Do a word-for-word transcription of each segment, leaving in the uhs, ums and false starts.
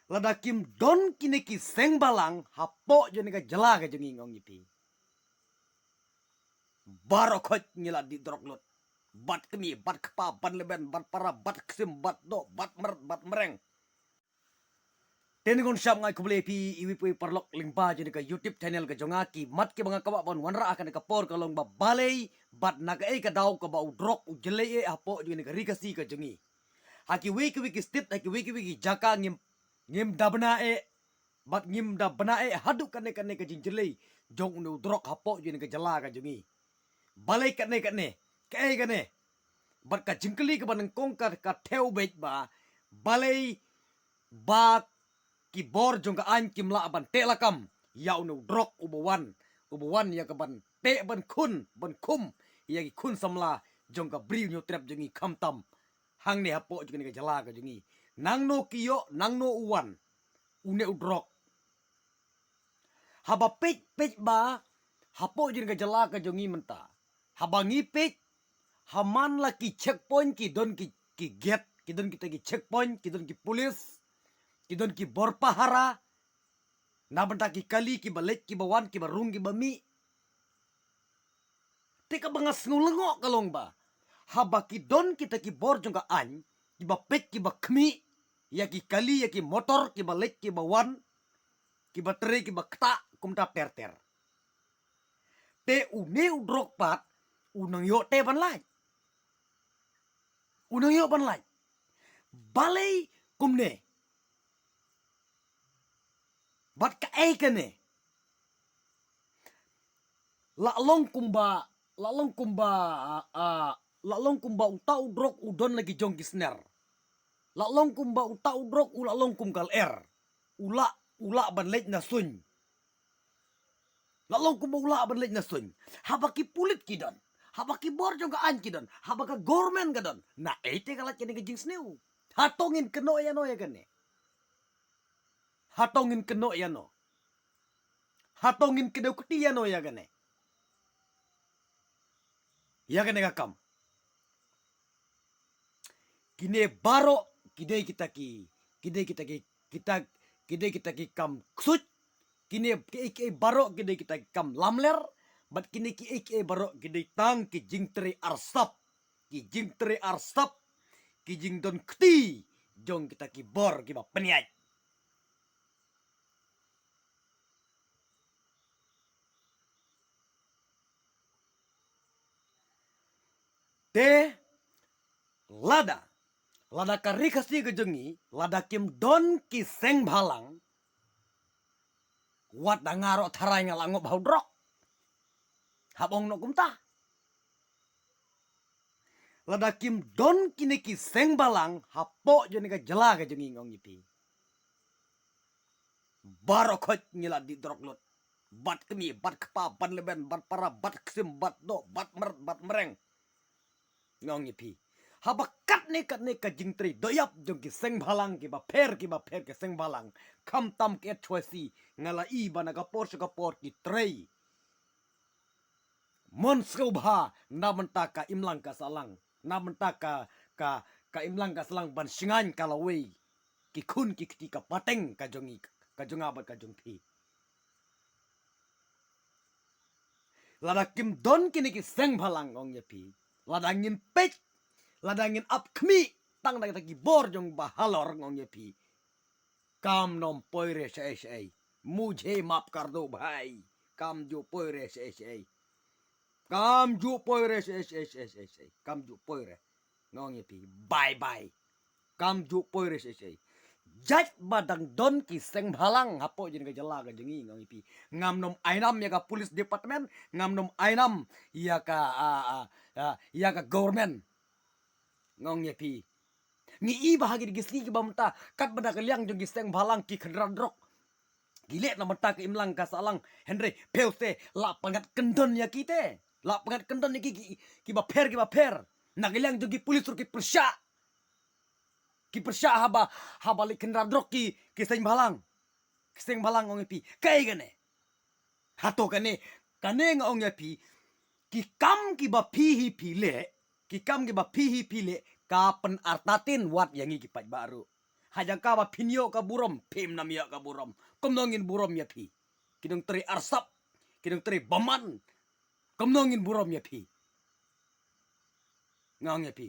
Lada kim don kine ki seng bhalang hapoh jong kane ka jylla ka jong ngi, nga ong ïa phi, baroh khoit ngi la dih drok lut. Bad kmie, bad kpa, bad leben, bad para, bad ksiem, bad doh, bad mrad, bad mreng. Te ngan shim ngai khublei ïa phi iwei pa iwei paralok lyngba jong kane ka YouTube channel ka jong nga. Ki mat kiba nga kwah ban wanrah ha kane ka por ka long ba balei bad na kaei ka daw kaba u drok u jyllei eh hapoh jong kane ka ri Khasi ka jong ngi. Ha kiwei kiwei ki state, ha kiwei kiwei ki jaka ngim, ngim da bna eh, bad ngim da bna eh haduh kane kane ka jingjyllei jong une u drok hapoh jong kane ka jylla ka jong ngi. Balei kane kane, kaei kane? Bad ka jingkylli kaba nyngkong ka, ka thew beit ba balei ba ki bor jong ka aiñ kim lah ban teh lakam ïa une u drok uba wan, uba wan ïa ka ban teh ban khun, ban khum ïa ki khun samla jong ka Bri U Hynñiewtrep jong ngi, khamtam hangne hapoh jong kane ka jylla ka jong ngi. Nangno ki ïoh, nangno u wan, une u drok. Haba peit, peit ba hapoh jong kane ka jylla ka jong ngi mynta, haba ngi peit, ha man la ki checkpoint ki don ki, ki gate, ki don kita ki checkpoint, ki don ki police, ki don ki bor pahara na bynta ki kali kiba leit kiba wan, kiba rung kiba mih. Te kaba nga sngew lyngngoh ka long ba haba ki don kita ki bor jong ka aiñ kiba peit kiba khmih ïa ki kali, ïa ki motor kiba leit kiba wan, kiba trei kiba ktah kumta ter ter, te une u drok pat u nang ïoh te ban lait. U nang ïoh ban lait. Balei kumne? Bad kaei kane? La long kumba, la long kumba, ah, ah, la long kumba uta u drok u don la ki jong ki sner. La long kumba uta u drok u la long kum ka lyer. U la, u la ban leit na suiñ. La long kumba u la ban leit na suiñ. Haba ki pulit ki don, haba ki bor jong ka aiñ ki don, haba ka government ka don, naei te ka lait kane ka jingsniew? Hato ngin kynnoh ïano ïa kane? Hato ngin kynnoh ïano? Hato ngin kdew kti ïano ïa kane, ïa kane ka kam? Kine baroh ki dei kita ki, ki dei kita ki, kita, ki dei kita ki kam ksuid. Kine kiei kiei baroh ki dei kita ki kam lamler. Bad kine kiei kiei baroh ki dei tang ki jingtrei arsap, ki jingtrei arsap, ki jingdon kti jong kita ki bor kiba pynïaid. Te lada, lada ka ri Khasi ka jong ngi, lada kim don ki seng bhalang, wat da nga ruh tharai nga la ngop ha u drok. Hap ong noh kumta. Lada kim don kine ki seng bhalang hapoh jong kane ka jylla ka jong ngi, nga ong ïa phi, baroh khoit ngi la dih drok lut. Bad kmie, bad kpa, bad leben, bad para, bad ksiem, bad doh, bad mrad, bad mreng, nga ong ïa phi. Haba katne katne ka jingtrei doh ïap jong ki seng bhalang kiba pher kiba pher ki seng bhalang, khamtam ki H Y C, nga la i ba na ka por sha ka por ki trei mon sngewbha na bynta ka imlang ka sahlang, na bynta ka, ka, ka imlang ka sahlang ban shngaiñ ka lawei ki khun ki kti, ka pateng ka jong ngi, ka jong nga bad ka jong phi. Lada kim don kine ki seng bhalang, nga ong ïa phi, lada ngin peit, lada ngin ap khmih tang da kita ki bor jong ba halor, nga ong ïa phi, kam nym poi re shaei shaei. Mujhe maaf kar do bhai. Kam ju poi re shaei shaei. Kam ju poi re shaei shaei. Kam ju poi re. Nga ong ïa phi, bye bye. Kam ju poi re shaei shaei. Jait ba dang don ki seng bhalang hapoh jong kane ka jylla ka jong ngi, nga ong ïa phi, ngam nym ai nam ïa ka police department, ngam nym ai nam ïa ka, ah, ah, ah, ïa ka government, nga ong ïa phi. Ngi i ba ha kine ki sngi kiba mynta, katba na ka liang jong ki seng bhalang ki khynra drok ki leh na bynta ka imlang ka sahlang, hynrei phi te la pyngngad kyndon ïa ki te, la pyngngad kyndon ïa ki, ki, kiba pher kiba pher. Na ka liang jong ki police ruh ki pyrshah, ki pyrshah haba, haba leit khynra drok ki, ki seng bhalang, ki seng bhalang, nga ong ïa phi. Kaei kane? Hato kane, kane nga ong ïa phi, ki kam kiba phi hi phi leh, ki kam kiba phi hi phi leh, ka pynartatien wat ïa ngi ki paidbah ruh. Ha jaka ba phin ïoh ka burom, phim nam ïoh ka burom. Kumno ngin burom ïa phi? Ki nongtrei arsap, ki nongtrei bymman. Kumno ngin burom ïa phi? Nga ong ïa phi.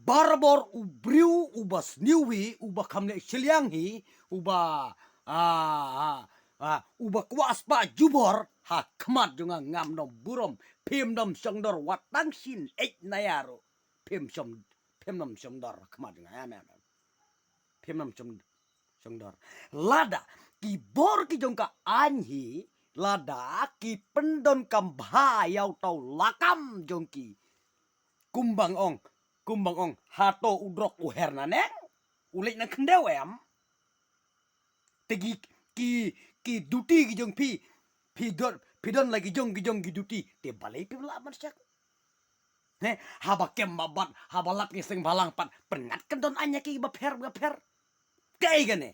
Barabor u briew uba sniew hi, uba kham leh shiliang hi, uba, ah, ah, ah, uba kwah spah jubor, ha khmat jong nga ngam dom burom, phim dom shongdor wat tang shin eit naya ruh. Phim shong, phim dom shongdor ha khmat jong nga, em, em, em. Phim dom shong, shongdor. Lada ki bor ki jong ka aiñ hi, lada ki pyndonkam bha ïa uto u lakam jong ki. Kumba nga ong, kumba nga ong, hato u drok u her naneng? U leit na khyndew em? Te ki, ki, ki duty ki jong phi, phi don, phi don la ki jong, ki jong ki duty, te balei phim lah ban check? He, haba kem ba bat, haba lap ki seng bhalang pat, pynat kan don aiñ ïa ki ba pher, ba pher. Kaei kane?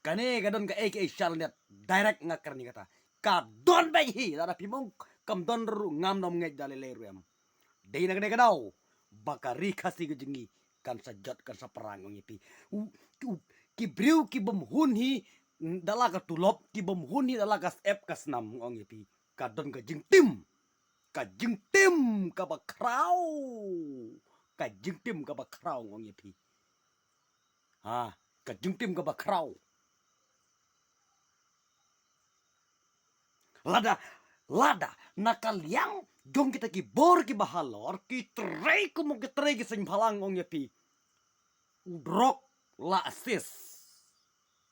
Kane ka don kaei kaei shalnet, direct nga kren ïa kata. Ka don beit hi, lada phim ong kam don ruh ngam dom ngeit da lei lei ruh em. Dei na kane ka daw ba ka ri Khasi ka jong ngi kan sa jot kan sa prang ong ïa phi. U, u, ki briew ki bym hun hi da la ka tulop, ki bym hun hi da la ka syep ka snam ong ïa phi. Ka don ka jingtim. Ka jingtim kaba khraw. Ka jingtim kaba khraw ong ïa phi. Ha, ka jingtim kaba khraw. Lada, lada na ka liang jong kita ki bor kiba halor, ki trei kum ki trei ki seng bhalang ong ïa phi. U drok la sis.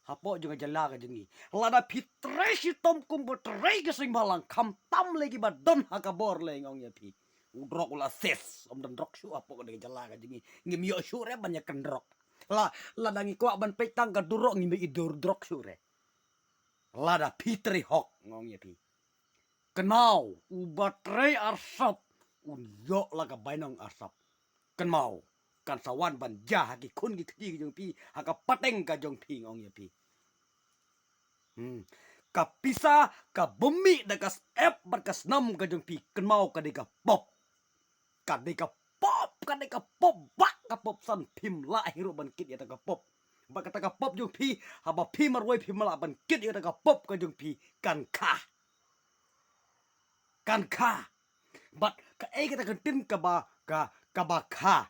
Hapoh jong ka jylla ka jong ngi. Lada phi trei shitom kum ba trei ki seng bhalang, khamtam lei kiba don ha ka bor lei ong ïa phi. U drok u la sis, ym don drok shuh hapoh ka jylla ka jong ngi. Ngim ïoh shuh re ban ïa kren drok. La, lada ngi kwah ban peit tang ka durok ngim ïoh i dur drok shuh re. Lada phi trei hok ong ïa phi. Kynmaw, uba trei arsap, un ïoh la ka bainong arsap. Kynmaw, kan sa wan ban jia ha ki khun ki kti ki jong phi, ha ka pateng ka jong phi ong ïa phi. Hmm. Ka pisa, ka bym mih da ka syep bad ka snam ka jong phi, kynmaw ka dei ka pop. Ka dei ka pop, ka dei ka pop, ba ka pop san phim lah hi ruh ban kit ïa ta ka pop. Ba kata ka pop jong phi, haba phi marwei phim lah ban kit ïa ta ka pop ka jong phi, kan kha. Kan kha. Bad kaei kata ka ktien kaba, ka, kaba kha.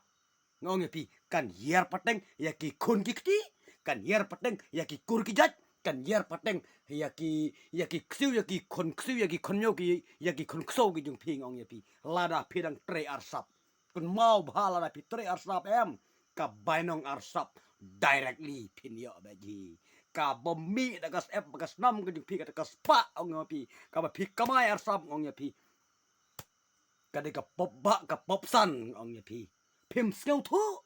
Nga ong ïa phi, kan ïar pateng ïa ki khun ki kti, kan ïar pateng ïa ki kur ki jait, kan ïar pateng ïa ki, ïa ki ksiew, ïa ki khun ksiew, ïa ki khun ñiew ki, ïa ki khun ksew ki jong phi nga ong ïa phi. Lada phi dang trei arsap. Kynmaw bha lada phi trei arsap em. Ka bainong arsap directly phin ïoh beit hi. Ka bym mih da ka syep ka snam ka jong phi kata ka spah ong ïa phi. Kaba phi kamai arsap ong ïa phi. Ka dei ka pop ba ka pop san ong ïa phi. Phim sngewthuh.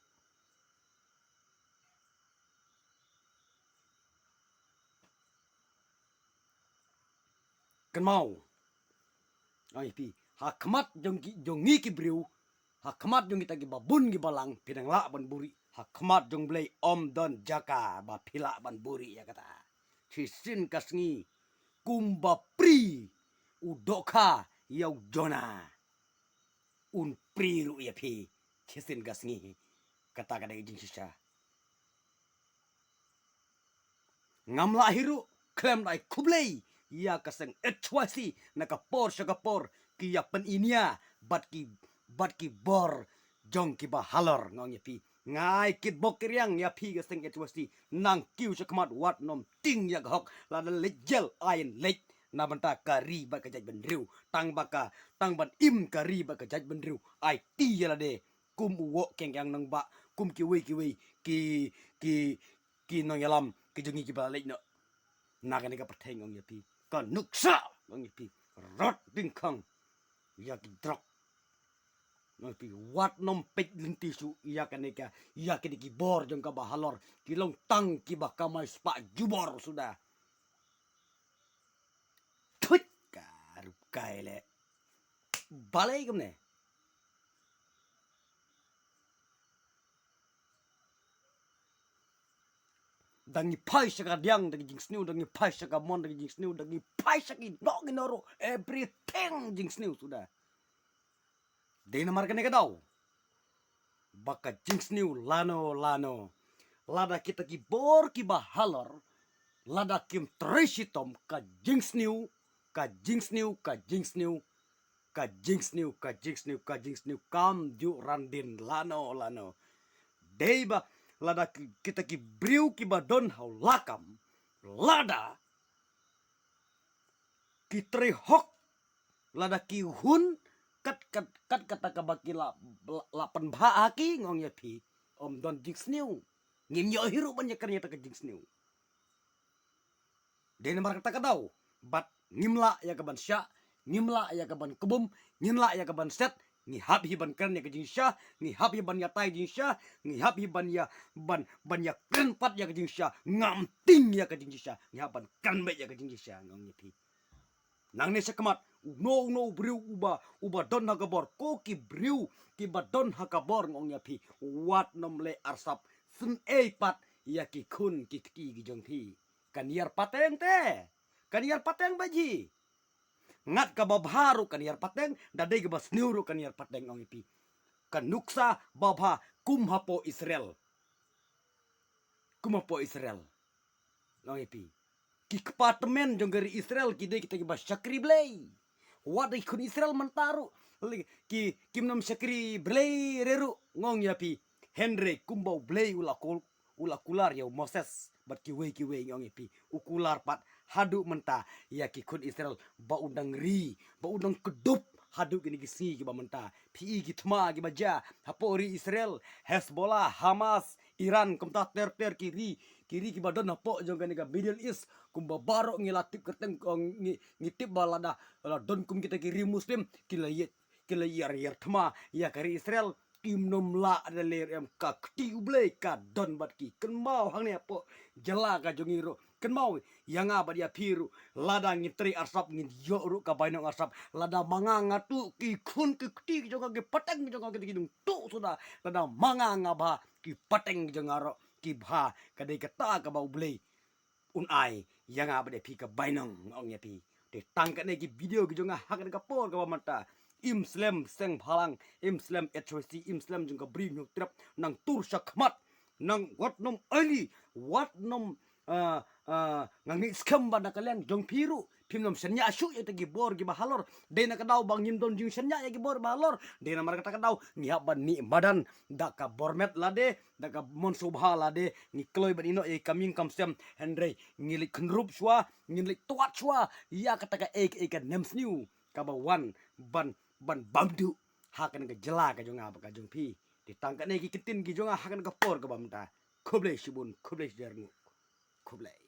Kynmaw. Ai phi, ha khmat jong ki, jong ngi ki briew, ha khmat jong kita ki babun ki balang, phi dang lah ban buhrieh, ha khmat jong Blei ym don jaka ba phi lah ban buhrieh ïa kata. Shisien ka sngi, kumba pri u dohkha ïa u Jona. Un pri ruh ïa phi, shisien ka sngi. Kata ka dei ka jingshisha. Ngam lah hi ruh, khlem da ai khublei ïa ka seng H Y C, na ka por sha ka por, ki ïa pyninia, bad ki, bad ki bor jong kiba halor, nga ong ïa phi. Nga ai kitbok kiriang ïa phi ka seng H Y C, nang kiew sha khmat wat nym tieng ïa ka hok, lada leit jel ai leit, na bynta ka ri bad ka jaitbynriew, tang ba ka, tang ban im ka ri bad ka jaitbynriew, aiti ïa lade, kum u woh kiang kiang nongbah, kum kiwei kiwei, ki, ki, ki nongïalam, ki jong ngi kiba la leit noh. Na kane ka pyrthei nga ong ïa phi. Ka nuksa nga ong ïa phi. Rot dingkhang. Ïa ki drok. Nga ong ïa phi. Wat nym peit lynti shuh ïa kane ka. Ïa kine ki bor jong kaba halor. Ki long tang kiba kamai spah jubor suda. Thut ka rup kai le. Balei kumne. Da ngi phai sha ka diang da ki jingsniew, da ngi phai sha ka mon da ki jingsniew, da ngi phai sha ki noh ki noh ruh, everything jingsniew suda. Dei namar kane ka daw. ba ka jingsniew lano lano. Lada kita ki bor kiba halor, lada kim trei shitom, ka jingsniew, ka jingsniew, ka jingsniew, ka jingsniew, ka jingsniew, ka jingsniew kam ju randin lano lano. Dei ba lada ki-, kita ki briew kiba don ha u lakam, lada ki trei hok, lada ki hun kat, kat, kat kata kaba ki la, la, la pynbha ha ki, nga ong ïa phi, ym don jingsniew. Ngim ïoh hi ruh ban ïakren ïa kata ka jingsniew. Dei namar kata ka daw, bad ngim lah ïa ka ban shah, ngim lah ïa ka ban kbum, ngim lah ïa ka ban set, ngi hap hi ban kren ïa ka jingshisha, ngi hap hi ban ïatai jingshisha, ngi hap hi ban ïa, ban, ban ïakren pat ïa ka jingshisha, ngam tieng ïa ka jingshisha, ngi hap ban kren beit ïa ka jingshisha, nga ong ïa phi. Nangne shakhmat, uno uno u briew uba, uba don ha ka bor, ko ki briew kiba don ha ka bor, nga ong ïa phi, wat nym leh arsap, sngewthuh pat ïa ki khun ki kti ki jong phi. Kan ïar pateng te, kan ïar pateng beit hi. Ngat kaba bha ruh kan ïar pateng, da dei kaba sniew ruh kan ïar pateng, nga ong ïa phi. Ka nuksa babha kum hapoh Israel. Kum hapoh Israel, nga ong ïa phi. Ki kpa tymmen jong ka ri Israel ki dei kita kiba shakri Blei. Wat ki khun Israel mynta ruh, ki, kim nym shakri Blei re ruh, nga ong ïa phi. Hynrei kumba u Blei u la kul-, u la kular ïa u Moses bad kiwei kiwei, nga ong ïa phi, u kular pat haduh mynta ïa ki khun Israel, ba u dang ri, ba u dang kdup haduh kine ki sngi kiba mynta. Phi i ki thma kiba jia hapoh ri Israel, Hezbollah, Hamas, Iran, kumta ter ter ki ri, ki ri kiba don hapoh jong kane ka Middle East, kumba baroh ngi la tip kyrteng, ngi, ngi tip ba lada, la don kum kita ki ri Muslim, ki la ïa, ki la ïar ïar thma ïa ka ri Israel. Kim nym lah da lei ruh em, ka kti u Blei ka don bad ki. Kynmaw hangne hapoh jylla ka jong ngi ruh, kynmaw ïa nga bad ïa phi ruh, lada ngin trei arsap ngin ïoh ruh ka bainong arsap. Lada ma nga nga tuh, ki khun ki kti ki jong nga, ki pateng ki jong nga ki tuh suda. Lada ma nga nga bha, ki pateng ki jong nga ruh ki bha. Ka dei kata kaba u Blei un ai ïa nga bad ïa phi ka bainong, nga ong ïa phi. Te tang kane ki video ki jong nga ha kane ka por kaba mynta. Im slem seng bhalang, im slem H Y C, im slem jong ka Bri Hynñiewtrep, nang tur shakhmat, nang wat nym aili, wat nym, ah, ah, nga ngeit skhem ba na ka liang jong phi ruh phim nym shaniah shuh ïa kita ki bor kiba halor. Dei na ka daw ba ngim don jingshaniah ïa ki bor ba halor, dei namar kata ka daw ngi hap ban mih madan da ka bor met lade, da ka mon sngewbha lade, ngi kloi ban ïeh noh ïa ki kam ïing kam sem, hynrei ngi leit khynrup shuwa, ngi leit twat shuwa ïa kata kaei kaei ka nemsniew kaba wan ban, ban bam duh ha kane ka jylla ka jong nga bad ka jong phi. Te tang kane ki ktien ki jong nga ha kane ka por kaba mynta. Khublei shibun, khublei shihajar nguh. Khublei.